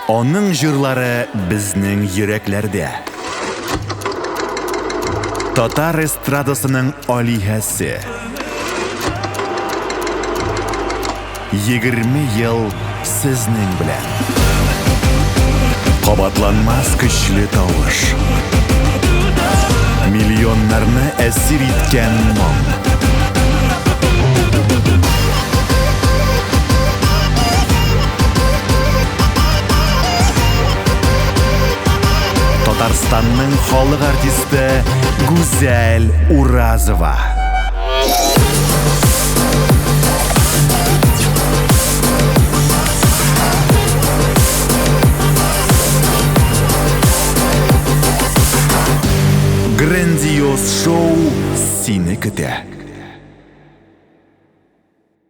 Аның җырлары безнең йөрәкләрдә. Татар эстрадасының алиһәсе. 20 ел сезнең белән. Кабатланмас көчле тавыш. Миллионнарны әсир иткән моң. Татарстанның халык артисты Гүзәл Уразова. Грандиоз шоу сине көтә.